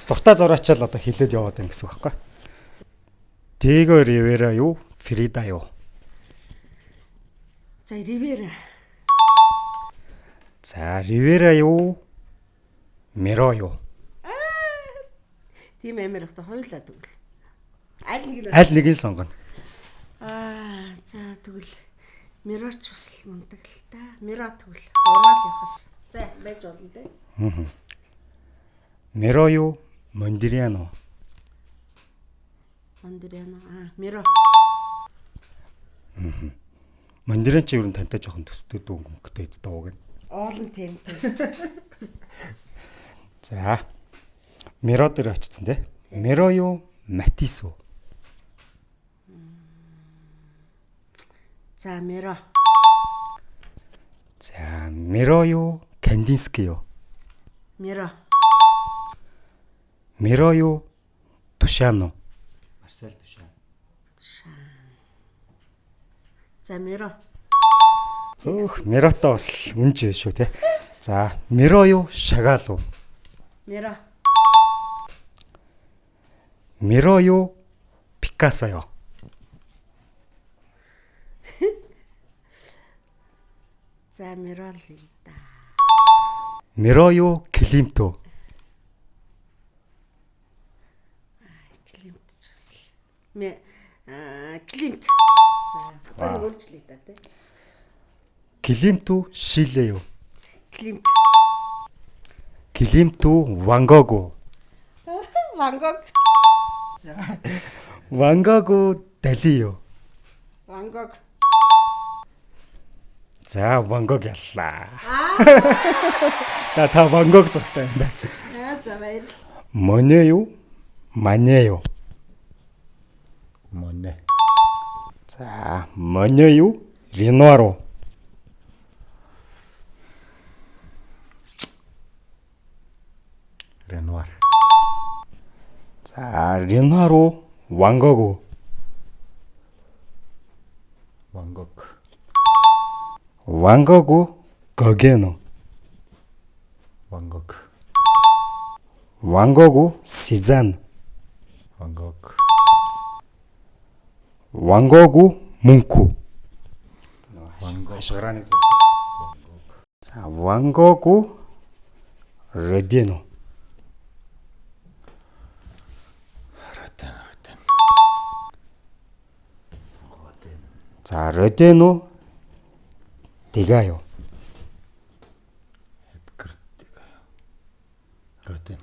Дуртай зураачаал одоо хилээд яваад байна гэсэн үг байхгүй. Диего Ривера юу? Фрида юу? За, Ривера. За, Ривера юу? Миро юу? Тийм амар их та хоёулаа тэгвэл. Аль нэг нь Аль нэгийг сонгоно. Аа, за тэгвэл Мироч бас л мундаг л та. Миро тэгвэл урмаал явахас. За, байж болно те. Миро юу? Мондриано. Мондриано. Аа, Миро. Мондриан чи ер нь тантай жоохон төстэй дүү мөнгөтэй эзтэй ууг нь. Оолн тийм тийм. За. Миро дээр очсон те. Миро юу? Матис уу? За, Миро. За, Миро юу? Кандински юу? Миро. Миро юу? Тушан уу? Марсел Тушан. За, Миро. Өөх, Миротой бас л үнж шүү те. За, Миро юу? Шагал уу? Миро. Миро юу? Пикассо юу? За, Миро л л да. Миро юу? Климт үү? Климт ч бас л. Ме аа, Климт. За, одоо нэг өөрчлөе да те. Климт үү? Шиле юу? Климт. Климт үү? Ван Гог уу? Ван Гог. Ван Гог уу? Дали юу? Ван Гог. За, Ван Гог яллаа. Та Ван Гог дуртай юм байна. Аа, за баярлалаа. Моне юу? Мане юу? Моне. За, Моне юу? Ренуар уу? Ренуар. За, Ренуар уу? Ван Гог уу? Ван Гог. Ван Гог уу? Гоген уу? Ван Гог. Ван Гог уу? Сезан. Ван Гог. Ван Гог уу? Мөнх үү? Ван Гог. Хашгирааныг зурдаг. За, Ван Гог уу? Роден уу? Роден, Роден. Роден. За, Роден уу? Дега юу? Эдгар Дега. Роден.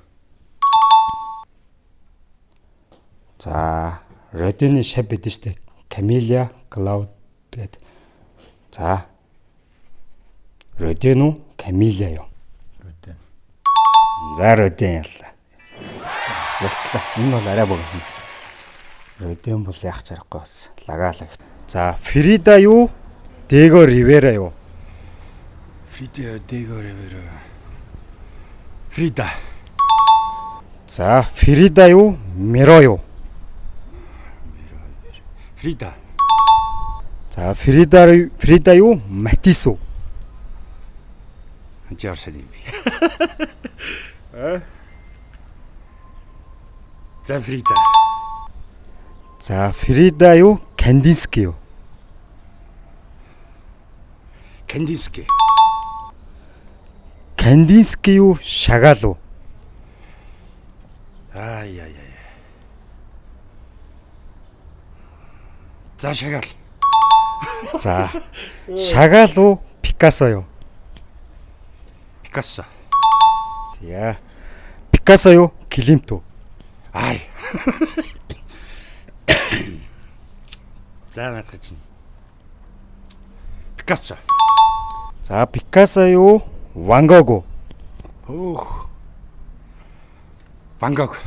За, Родены шав бидэн штэ. Камилия, Клауд гэдэг. За. Роден уу? Камилия юу? Роден. За, Роден яллаа. Ялчлаа. Энэ бол арай богино юм. Роден бол яах чаргагүй бас. Лагаалаг. За, Фрида юу? Диего Ривера юу? Фрида, Диего Ривера. Фрида. За, Фрида юу? Миро юу? Фрида. За, Фрида юу? Матис уу? Жоршад юм. За, Фрида. За, Фрида юу? Кандински юу? Кандински. Кандински юу? Шагал уу? Ай яй яй. За, Шагал. За, Шагал уу? Пикассо юу? Пикассо. За. Пикассо юу? Климт үү? Ай. За, наадах чинь. Пикассо. За, Пикассо юу? Ван Гог уу? Хөөх. Ван Гог.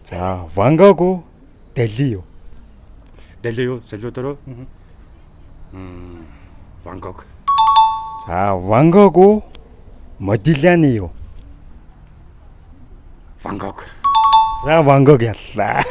За, Ван Гог уу? Дали юу? Дали юу? Сальвадор уу? Ван Гог. За, Ван Гог уу? Модиляни юу? Ван Гог. За, Ван Гог яллаа.